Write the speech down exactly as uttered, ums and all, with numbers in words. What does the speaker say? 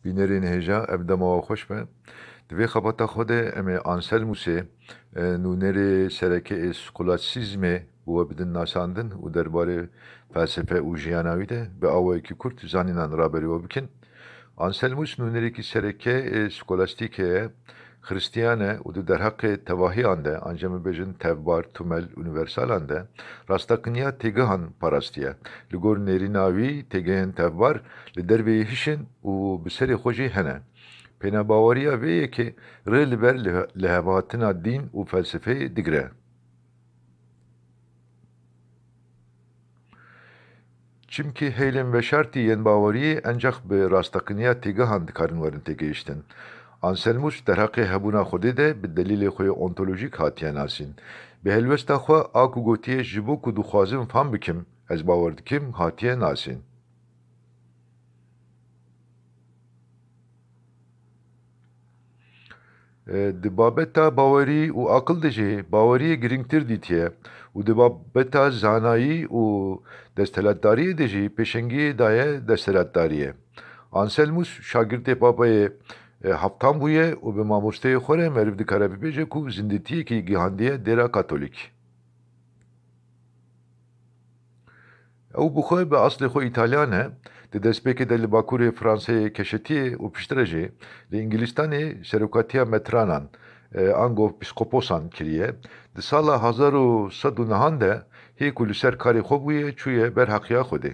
Bînerên hêja, ev dema we xweş be. Di vê xebata xwe de em ê Anselmusê, e, nûnerê sereke ê skolasîzmê, bi we bidin nasandin û derbarê felsefe û jiyana wî de bi awayekî kurt zanînan raberî we bikin. Anselmus nûnerekî sereke ê skolastîkê ye, Xristiyan e û di derheqê tevahiyan de, an jî em bibêjin tevbar, tumel, unîversalan de, rastaqiniya têgehan parastiye. Li gor nêrîna wî, têgehên tevbar li derveyî hiş in û bi serê xwe jî hene. Pênabaweriya vê yekê rê li ber lihe-, lihevhatina dîn û felsefeyê digire. Çimkî hêlên veşartî yên baweriyê encax bi rastaqiniya têgehan dikarin werin têgihiştin. Anselmus derheqê hebûna Xwedê de bi delîlê xwe yê ontolojîk hatiye nasîn. Bi helwesta xwe a ku gotiye, "Ji bo ku dixwazim fam bikim, ez bawer dikim", hatiye nasîn. E, di babeta bawerî û aqil de jî baweriyê girîngtir dîtiye û di babeta zanayî û desthilatdariyê de jî pêşengiyê daye desthilatdariyê. Anselmus şagirtê Papayê, e, heftan bûye û bi mamosteyê xwe re meriv dikare bibêje ku zindîtiyekî gihandiye dêra Katolîk. Ew bi xwe, bi aslê xwe Îtalyan e. Di destpêkê de li bakurê Franseyê keşetiye û piştre jî li Îngilîstanê serokatiya metranan, e, ango pîskoposan kiriye. Di sala hezar û sed û nehan de hê ku li ser karê xwe bûye, çûye ber heqiya Xwedê.